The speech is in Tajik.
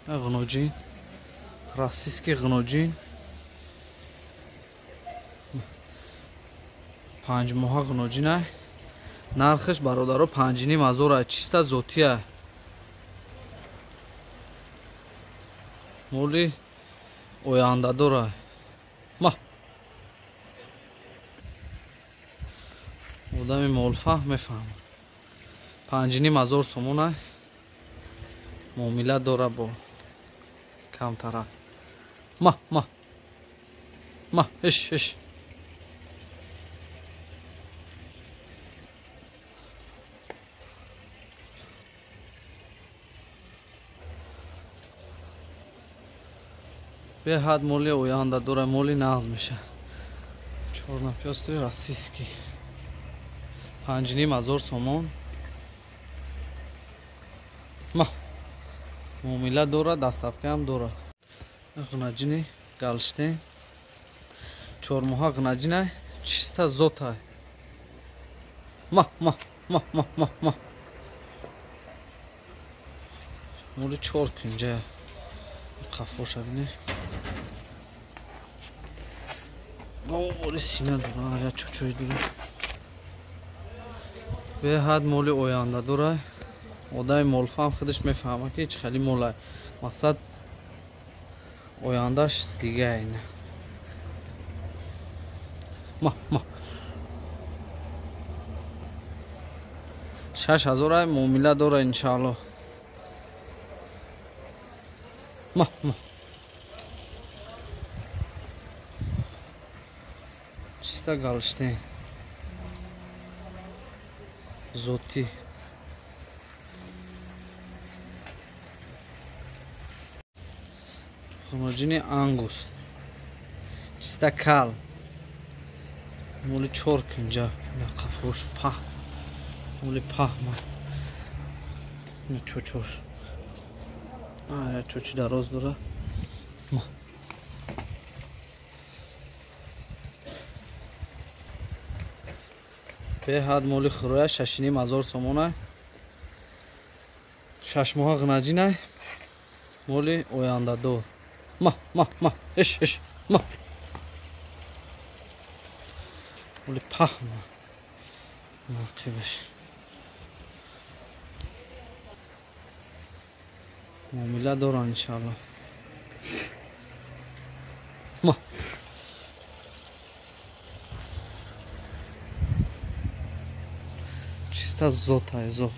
Ғноҷин. Российский ғноҷин. 5 моҳа ғноҷин. Нархш бародаро 5,5 ҳазор, чиста зотия. Моли ояндадора. Ма. Одами молфаҳм мефаҳмад. 5,5 ҳазор сомона муомила дора бо камтара. Ма, ма. Ма, иш, иш. Беҳад моли оянда дора, моли нағз меша. Чорнапёстри российский. 5,5 ҳазор сомон. Ма. Муомила дора, доставка ҳам дора. Ғнаҷини Галштейн. 4 моҳа ғнаҷина, чиста зота. Ма, ма, ма, ма, ма, ма. Моли 4 кунҷа. Қафоша бинед. Бори сина дора, я чучой дора. Беҳад моли оянда дора. Одами молфаҳм худаш мефаҳмад ки чӣ хели мол. Мақсад ояндаш дига ина. Ма, ма. 6 ҳазор муомила дора иншааллоҳ. Ма, ма. Чиста Галштейн. Зоти. Хоноҷини Ангус. Чиста кал. Моли 4 кунҷа. Қафош паҳ. Моли паҳма. Чочош. Чочи дароз дора. Ма. Беҳад моли хуроя 6,5 ҳазор сомона. 6 моҳа ғнаҷина. Моли ояндадор. Ма, ма, ма, иш, иш, ма. Моли паҳма. Мақибаш. Муомила доран иншааллоҳ. Ма. Чиста зота, зот.